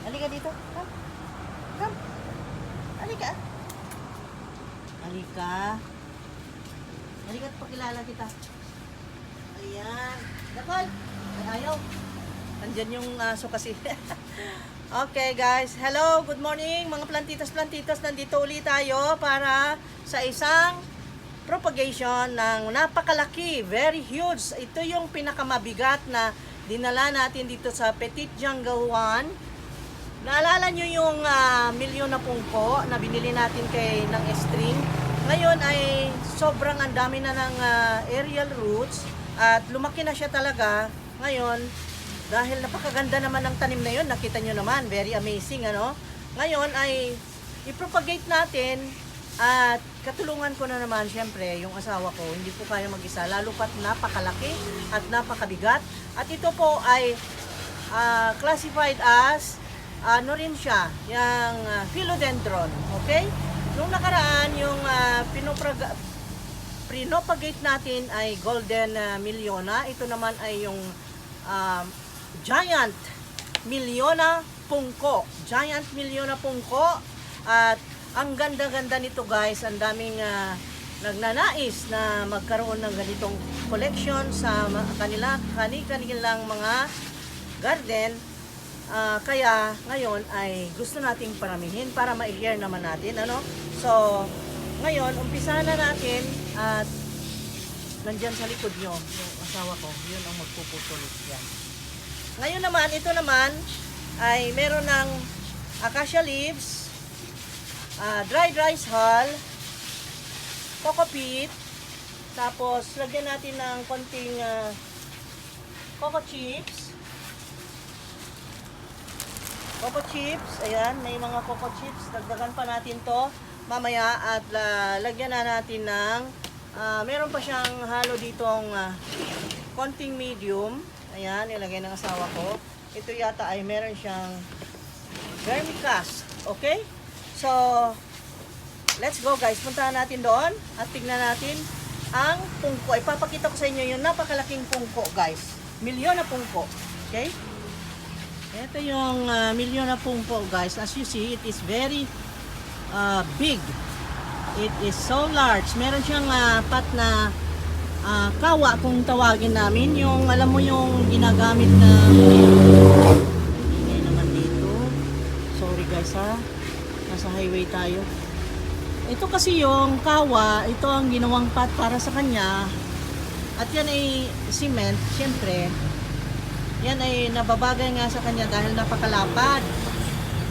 Halika dito. Come. Come. Halika. Halika. Halika at pakilala kita. Ayan. Dakol. Ay, ayaw. Andyan yung aso kasi. Okay guys. Hello. Good morning mga plantitas. Nandito ulit tayo para sa isang propagation ng napakalaki. Very huge. Ito yung pinakamabigat na dinala natin dito sa Petit Jungle 1. Naalala nyo yung milyon na pungko na binili natin ng string. Ngayon ay sobrang ang dami na ng aerial roots at lumaki na siya talaga. Ngayon, dahil napakaganda naman ng tanim na yun, nakita nyo naman, very amazing ano. Ngayon ay i-propagate natin at katulungan ko na naman syempre yung asawa ko. Hindi po kaya mag-isa, lalo pat napakalaki at napakabigat. At ito po ay classified as ano rin siya, yung philodendron, okay? Nung nakaraan, yung pinopagate natin ay golden miliona. Ito naman ay yung giant miliona pungko. Giant miliona pungko. At ang ganda-ganda nito guys, ang daming nagnanais na magkaroon ng ganitong collection sa kanilang mga garden. Kaya ngayon ay gusto nating paramihin para ma-share naman natin ano. So ngayon umpisa na natin at nandyan sa likod nyo yung asawa ko, yun ang magpuputulot yan. Ngayon naman, ito naman ay meron ng acacia leaves, dried rice hull, coco peat, tapos lagyan natin ng konting coco chips. Coco chips, ayan, may mga coco chips, dagdagan pa natin to mamaya at lagyan na natin ng meron pa siyang halo ditong konting medium, ayan, ilagay ng asawa ko. Ito yata ay meron siyang vermicast, okay? So let's go guys, puntahan natin doon at tignan natin ang pungko. Ipapakita ko sa inyo yung napakalaking pungko guys, milyon na pungko, okay? Ito yung milyon na pungko guys. As you see, it is very big. It is so large. Meron siyang pat na kawa kung tawagin namin. Yung alam mo yung ginagamit na hindi naman dito. Sorry guys ha. Nasa highway tayo. Ito kasi yung kawa. Ito ang ginawang pat para sa kanya. At yan ay cement. Siyempre. Yan ay nababagay nga sa kanya dahil napakalapad.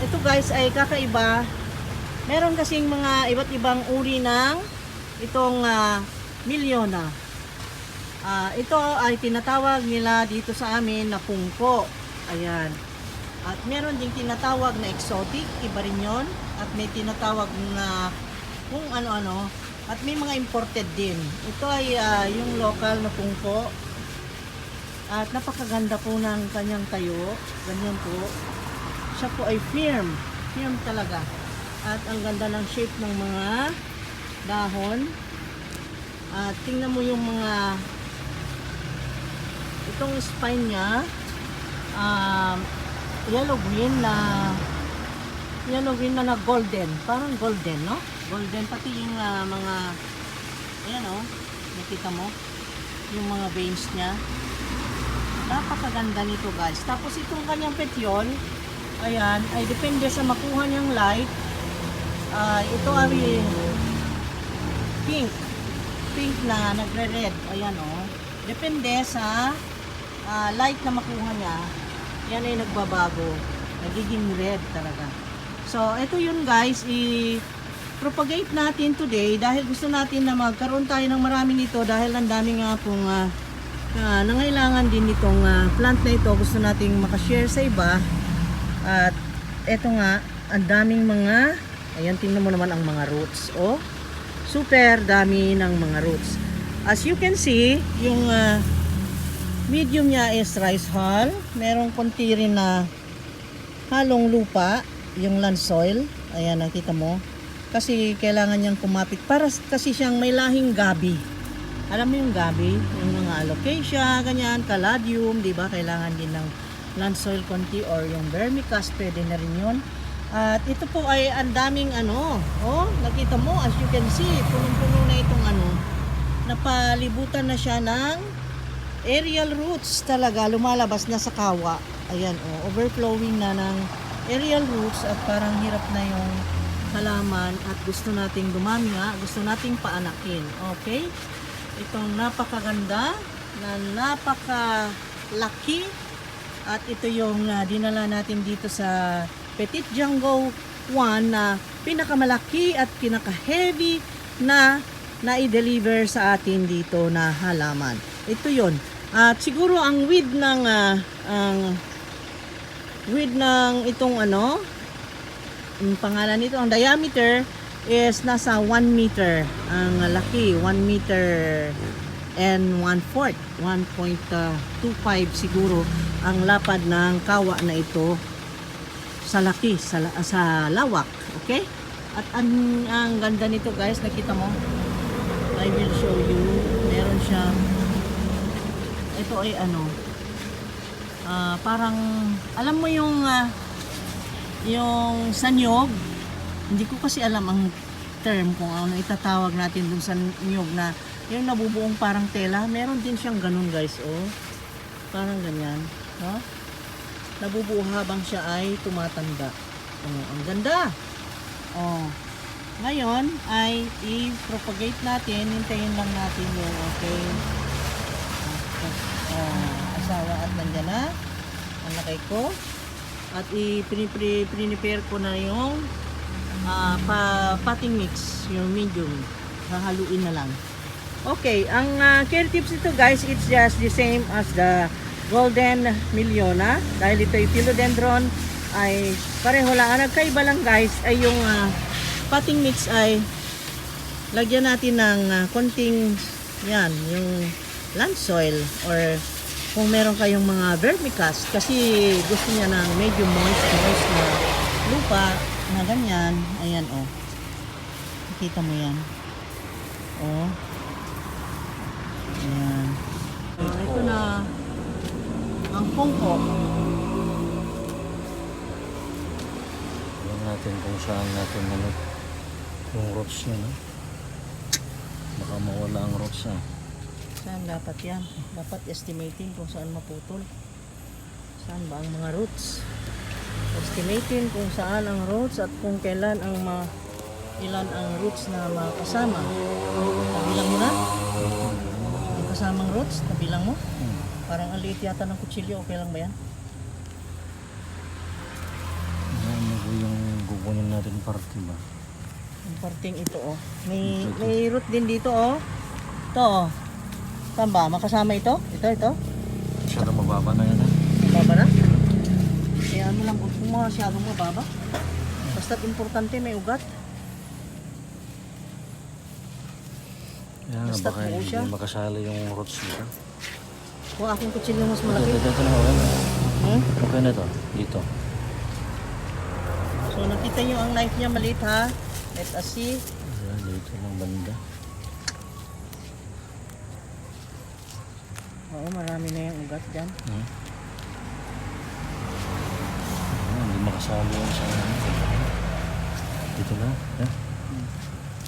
Ito guys ay kakaiba. Meron kasing mga iba't ibang uri ng itong milyona. Ito ay tinatawag nila dito sa amin na pungko. Ayan. At meron ding tinatawag na exotic. Iba rin yun. At may tinatawag na kung ano-ano. At may mga imported din. Ito ay yung local na pungko. At napakaganda po ng kanyang tayo. Ganyan po. Siya po ay firm. Firm talaga. At ang ganda ng shape ng mga dahon. At tingnan mo yung mga itong spine niya. Yellow green na golden. Parang golden, no? Golden. Pati yung mga ayan o. Nakita mo? Yung mga veins niya. Napakaganda nito guys. Tapos itong kanyang petiole, ayan, ay depende sa makuha niyang light. Ito ay pink na nagre-red. Ayan o. Depende sa light na makuha niya. Yan ay nagbabago. Nagiging red talaga. So ito yun guys. I-propagate natin today dahil gusto natin na magkaroon tayo ng maraming ito dahil ang dami nga pong nangailangan din itong plant na ito. Gusto nating makashare sa iba. At eto nga, ang daming mga, ayan, tingnan mo naman ang mga roots. Oh, super dami ng mga roots. As you can see, yung medium niya is rice hull. Merong konti rin na halong lupa, yung land soil. Ayan, nakita mo. Kasi kailangan niyang kumapit. Para kasi siyang may lahing gabi. Alam mo yung gabi, yung mga alocasia, ganyan, caladium, di ba? Kailangan din ng land soil konti or yung vermicast, pwede na rin yun. At ito po ay ang daming nakita mo, as you can see, punong-puno na itong napalibutan na siya ng aerial roots talaga, lumalabas na sa kawa. Ayan, overflowing na ng aerial roots at parang hirap na yung halaman at gusto nating dumami nga, gusto nating paanakin. Okay? Itong napakaganda na napakalaki at ito yung dinala natin dito sa Petit Django 1 na pinakamalaki at pinaka-heavy na i-deliver sa atin dito na halaman. Ito yon. At siguro ang width ng itong ang pangalan nito, ang diameter is nasa 1 meter. Ang laki, 1 meter and 1/4, 1.25 siguro ang lapad ng kawa na ito sa laki, sa lawak. Okay? At ang ganda nito guys, nakita mo? I will show you. Meron siyang, ito ay parang, alam mo yung sanyog, hindi ko kasi alam ang term kung ano itatawag natin dun sa niyog na yung nabubuong parang tela. Meron din siyang ganun guys, parang ganyan, no? Nabubuo habang siya ay tumatanda. Ang ganda. Ngayon ay i-propagate natin, hintayin lang natin yung asawa at nandiyan na ang lakay ko. At i-prepare ko na yung potting mix, yung medium. Hahaluin na lang. Okay, ang care tips ito guys, it's just the same as the Golden Miliona. Dahil ito yung philodendron, ay pareho lang. Ang nagkaiba lang guys ay yung potting mix ay lagyan natin ng konting yung land soil or kung meron kayong mga vermicast kasi gusto niya ng medyo moist na lupa na ganyan. Ayan nakita mo yan. Ayan. Ito na ang pungko. Alam natin kung saan natin yung roots niya, no? Baka mawala ang roots niya. Saan dapat yan? Dapat estimating kung saan maputol. Saan ba ang mga roots? Estimating kung saan ang roots at kung kailan ilan ang roots na makasama. Nabilang mo na? Yung kasamang roots, nabilang mo? Parang ang liit yata ng kutsilyo, okay lang ba yan? Ano po yung kukunin natin parte ba? Yung parting ito May root din dito Ito Saan ba? Makasama ito? Ito? Masyadong mababa na yan Mababa na? Kaya lang kung masyadong mababa. Basta't importante may ugat. Yan, Basta't baka buo hindi siya. makasali yung roots dito. Kung aking kutsilyo mas malaki. Ito na okay. Okay na ito. Dito. So nakita nyo ang knife niya maliit ha. Let us see. Ayan, dito lang banda. Oo, marami na yung ugat dyan. Ayan, hindi makasali yung sa dito na.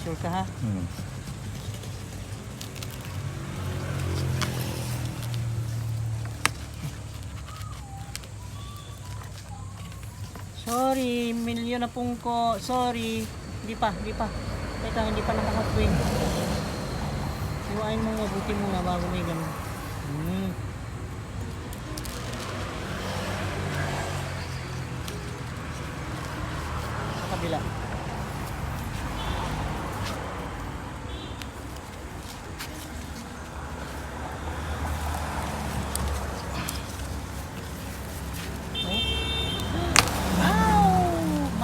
Sure ka ha? Sorry, milyon na pong ko. Sorry. Hindi pa. Teka, hindi pa nakakatwing. Iwain mo mabuti muna bago may ganun. Sa kabila.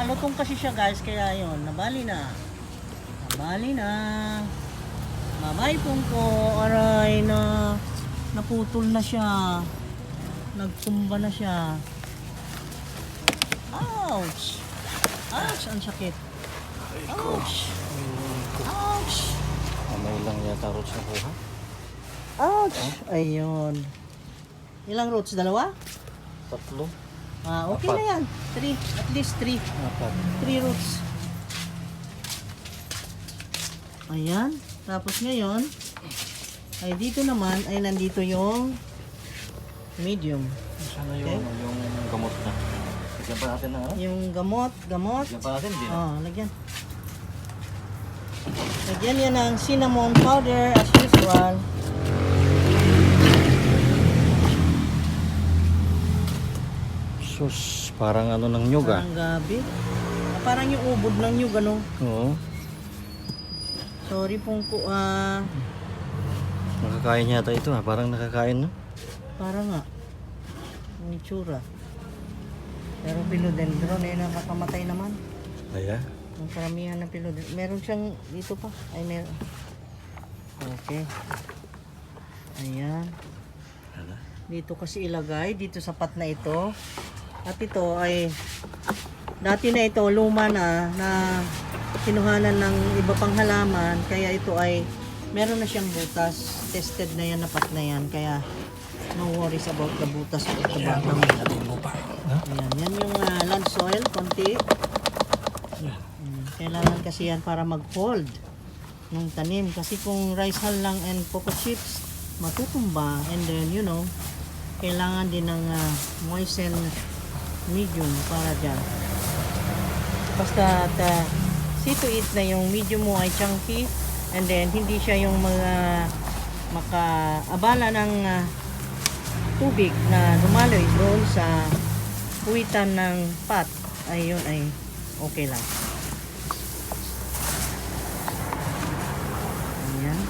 Malutong kasi siya guys, kaya yon nabali na. Mamay pong ko, aray na naputol na siya. Nagtumba na siya. Ouch! Ouch! Ang sakit. Ouch! Ouch! May lang yata roots na kuha. Ouch! Ayun. Ilang roots? Dalawa? Tatlo. Okay Apat. na yan. 3. At least 3. Apat. 3 roots. Ayan. Tapos ngayon, ay dito naman, ay nandito yung medium. Sana Okay. yung gamot na. Lagyan pa natin na, ano? Yung gamot. Lagyan pa natin, hindi na. Lagyan. Lagyan yan ng cinnamon powder as usual. Sus, parang ano ng nyug ah. Parang gabi. Parang yung ubod ng nyug, ano? Oo. Sorry pong Nakakain yata ito ah. Parang nakakain no? parang nga. Ang itsura. Pero philodendron eh, nakakamatay naman. Aya. Ang karamihan ng philodendron. Meron siyang dito pa. Ay, meron. Okay. Ayan. Ano? Dito kasi ilagay. Dito sa pot na ito. At ito ay dati na ito, luma na kinuhanan ng iba pang halaman. Kaya ito ay meron na siyang butas. Tested na yan, napat na yan. Kaya no worries about the butas at the bottom. Ayan, yan yung land soil, konti. Kailangan kasi yan para mag-hold ng tanim. Kasi kung rice hull lang and cocoa chips, matutumba. And then, you know, kailangan din ng moisten medium para dyan. Basta see to it na yung medium mo ay chunky and then hindi siya yung mga makaabala ng tubig na dumaloy doon sa puwitan ng pot. Ayun ay okay lang. Ayan.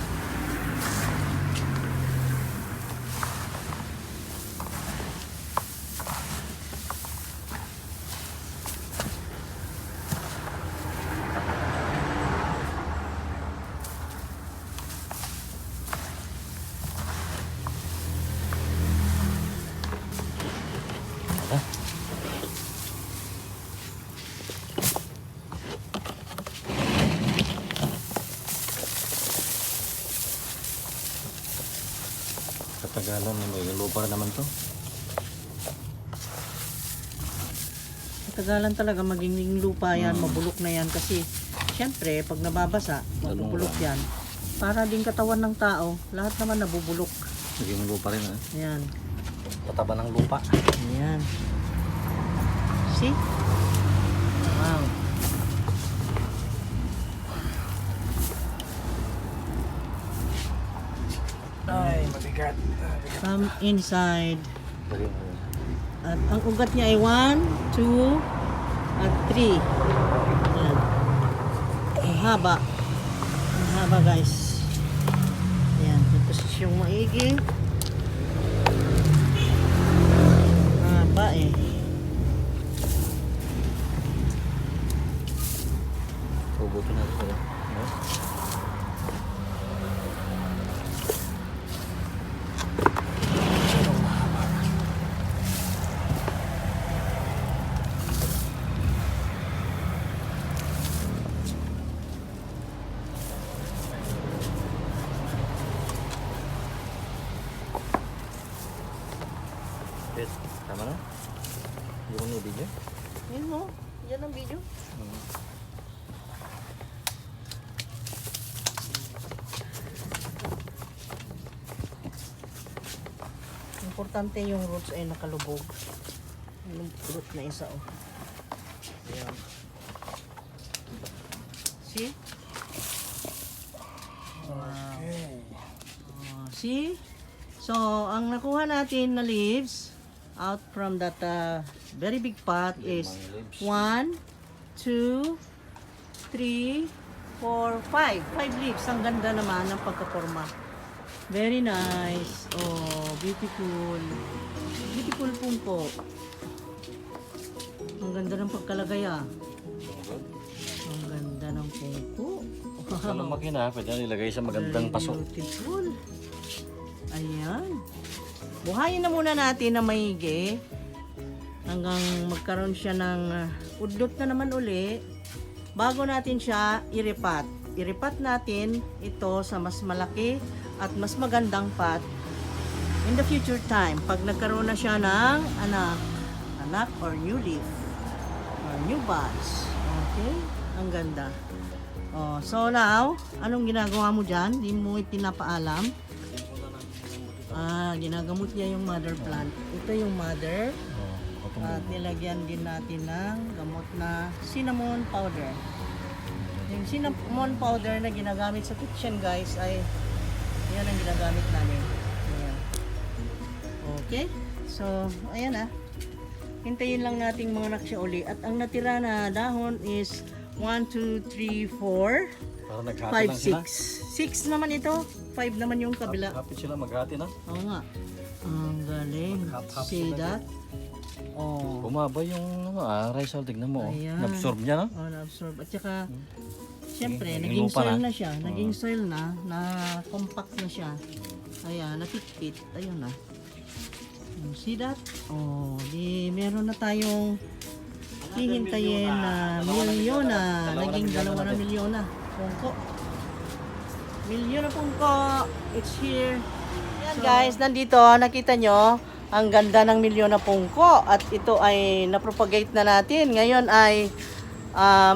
Katagalan, may lupa naman to. Matagalan talaga maging lupa yan, mabulok na yan kasi syempre pag nababasa, mabubulok yan. Para din katawan ng tao, lahat naman nabubulok. Naging lupa rin ah. Ayan. Tataba ng lupa. Ayan. See? Wow. Ay, mabigat. Come inside. Lagyan mo. At ang ugat niya ay 1, 2, at 3. Ayan. Ang haba. Ang haba guys. Ayan. Yung posisyong maigi. Haba eh. Ubutin natin sila. No? Yes, tama na? Yung ni video? Yun mo. Yan ang video. Importante yung roots ay nakalubog. Yung root na isa oh. Ayan. See? Wow. See? So, ang nakuha natin na leaves out from that very big pot is 1, 2, 3, 4, 5. 5 leaves. Ang ganda naman ng pagkaporma. Very nice. Oh, beautiful. Beautiful po. Ang ganda ng pagkalagay ah. Ang ganda ng pungko. Sa lumaki na, pwede na ilagay sa magandang paso. Beautiful. Ayan. Buhayin na muna natin na maigi hanggang magkaroon siya ng udlot na naman uli bago natin siya iripat. Iripat natin ito sa mas malaki at mas magandang pot. in the future time, pag nagkaroon na siya ng anak or new leaf or new buds. Okay? Ang ganda. Oh, so now, anong ginagawa mo dyan? Di mo pinapaalam. Ginagamot niya yung mother plant. Ito yung mother. At nilagyan din natin ng gamot na cinnamon powder. Yung cinnamon powder na ginagamit sa kitchen, guys, ay yan ang ginagamit namin. Ayan. Okay? So, ayan na. Hintayin lang nating mga naksya uli. At ang natira na dahon is 1, 2, 3, 4, Para naghati 5, lang sila. 6. 6 naman ito. 5 naman yung kabila. Hapit sila maghati na. Oo nga. Ang galing. Half-half See sila that? Oh. Bumaba yung rice hull. Tignan mo. Ayan. Nabsorb niya, no? Oh, na-absorb. At saka, siyempre, Naging naging lupa soil na. na siya. Naging soil na compact na siya. Kaya, napitpit. Ayun na. See that? Oh, di meron na tayong hihintayin na milyon na. Naging 2 milyon na. Pungko. Milyon na pungko. It's here. Ayan guys, nandito, nakita nyo, ang ganda ng milyon na pungko. At ito ay napropagate na natin. Ngayon ay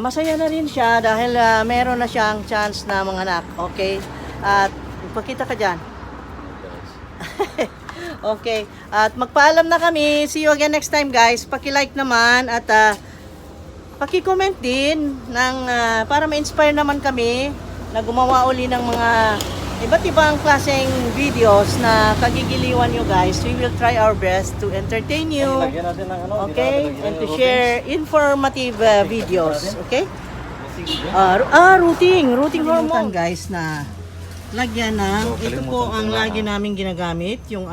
masaya na rin siya dahil meron na siyang chance na manganak. Okay? At ipakita ka dyan. Okay. At magpaalam na kami. See you again next time, guys. Paki-like naman at paki-comment din ng para ma-inspire naman kami na gumawa uli ng mga iba't ibang klaseng videos na kagigiliwan nyo, guys. We will try our best to entertain you. Lagyan natin ng ano. Okay? And to share informative videos. Okay? Routing hormone, guys, na lagyan ng, ito po ang lagi namin ginagamit, yung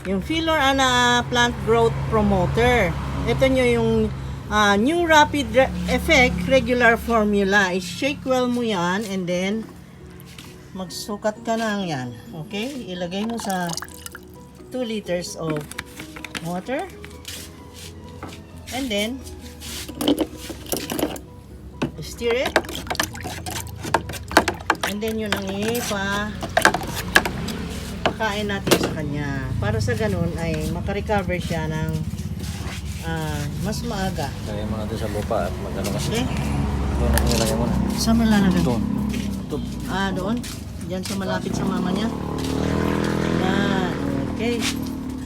yung Fillor Anaa Plant Growth Promoter. Ito nyo yung New Rapid Effect Regular Formula. I-shake well mo yan and then magsukat ka ng yan. Okay? Ilagay mo sa 2 liters of water and then stir it. And then yun ang ipakain natin sa kanya. Para sa ganun ay makarecover siya ng mas maaga. Lagyan mo natin sa lupa at magano kasi. Okay? Doon natin ilagay mo na. Saan mo lalagay? Doon. Ito. Doon? Diyan sa malapit sa mama niya? Yan. Okay.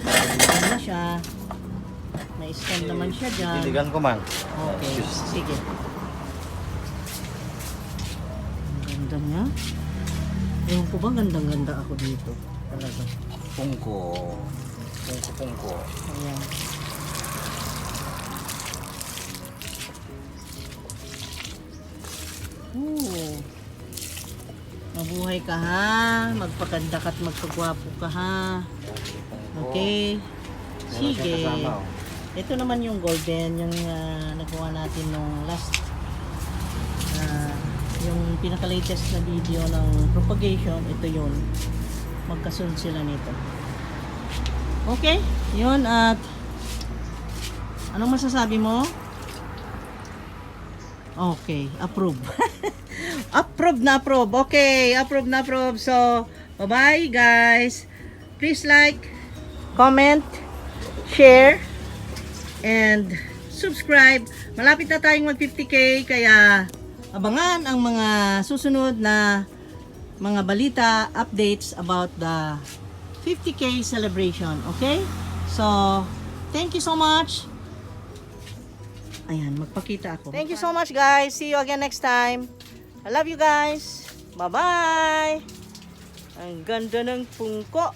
Ayan na siya. May stand naman siya dyan. Titigan ko man. Okay. Sige. Ang ganda niya. Ewan ko ba gandang-ganda ako dito. Talaga. Pungko. Pungko. Ayan. Ooh. Mabuhay ka ha. Magpaganda ka at magpagwapo ka ha. Okay. Sige. Ito naman yung golden, yung nagawa natin nung last yung pinaka-latest na video ng propagation. Ito yun. Magkasunod sila nito. Okay. Yun at anong masasabi mo? Okay. Approve. Approve na approve. Okay. Approve na approve. So, bye-bye guys. Please like, comment, share, and subscribe. Malapit na tayong mag 50k kaya abangan ang mga susunod na mga balita, updates about the 50k celebration. Okay? So, thank you so much. Ayan, magpakita ako. Thank you so much guys. See you again next time. I love you guys. Bye-bye. Ang ganda ng pungko.